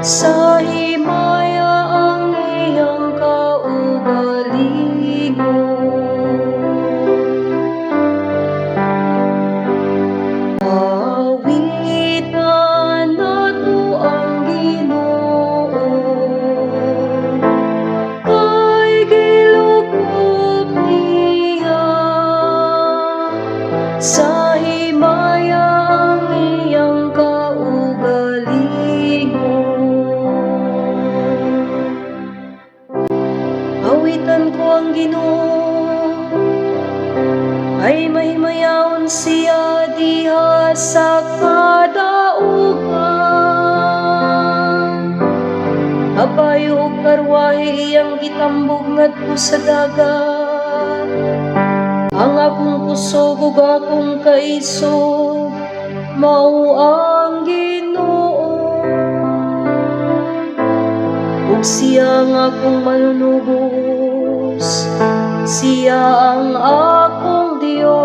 Sa himaya ang iyang kaugalingon. Awitan nato ang Ginoo, kay gilukop niya. Sa himaya ang iyang kaugalingon. Awitan ko ang Ginoo, ay mahimayaon siya diha sa kadaugan. Kabayo ug karwahe iyang gitambog ngadto sa dagat. Ang akong kusog ug akong kaisog mao ang Ginoo. Ug siya ang akong manunubos, siya ang akong Dios.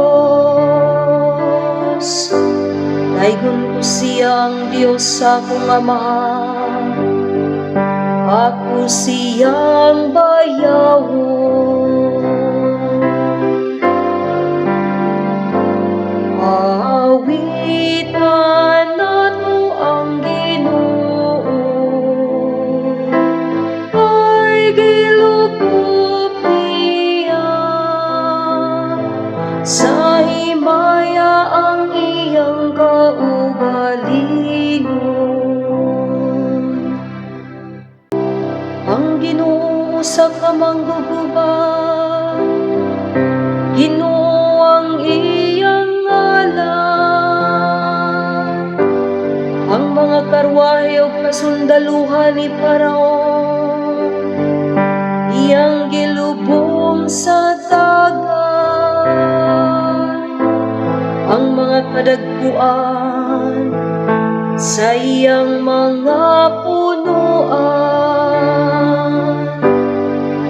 Daygon ko siya, ang Dios sa akong amahan. Ako siyang bayawon. Awitan nato ang Ginoo, kay gilukop niya. Sa himaya ang iyang kaugalingon. Ang Ginoo usa ka mangguguba, Ginoo ang iyang ngalan. Ang mga karwahe ug kasundaluhan ni Paraon iyang gilubong sa dagat. Ang mga kadagkuan sa iyang mga punuan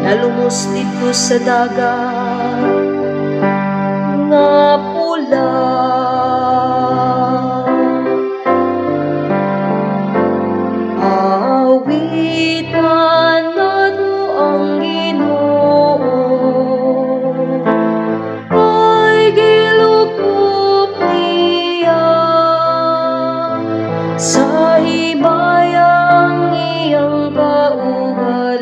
nalumos didto sa Dagat nga Pula. Awitan nato ang Ginoo, kay gilukop niya. Sa himaya ang iyang kaugalingon.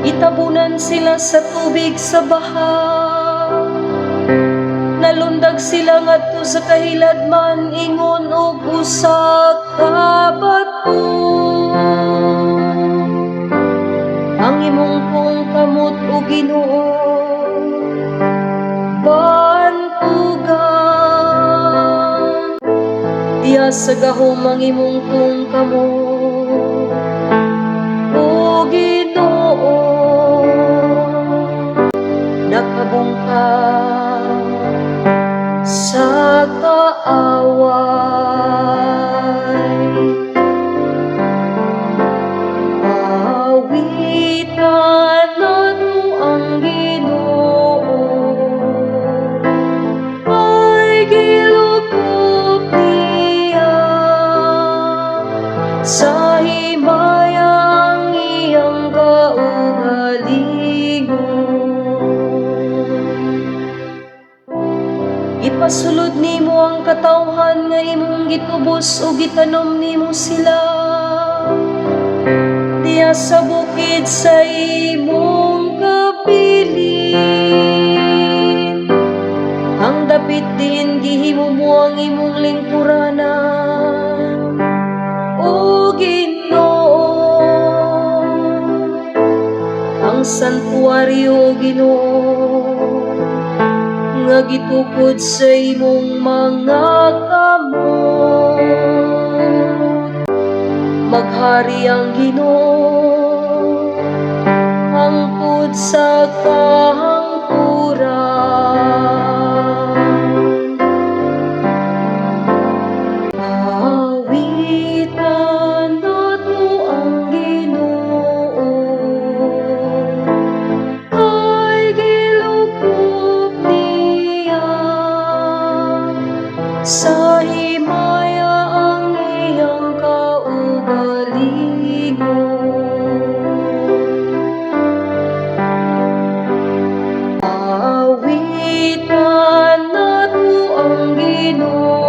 Itabunan sila sa tubig sa baha. Nalundag sila ngadto sa kahiladman ingon og usa ka bato. Ang imong tuong kamot, o Ginoo, bantugan. Diha sa gahom ang imong tuong kamot, o Ginoo, nakabungkag sa kaaway. Awitan nato ang Ginoo, kay gilukop niya. Sa himaya ang iyang kaugalingon. Ipasulod nimo ang katawhan nga imong gitubos ug gitanom nimo sila diha sa bukid sa imong kabilin. Ang dapit diin gihimo mo ang imong lingkuranan, O Ginoo. Ang santuaryo, Ginoo, nga gitukod sa imong mga kamot. Maghari ang Ginoo hangtod sa kahangturan. Awitan nato ang Ginoo, kay gilukop niya. Sa himaya ang iyang kaugalingon. Awitan nato ang Ginoo.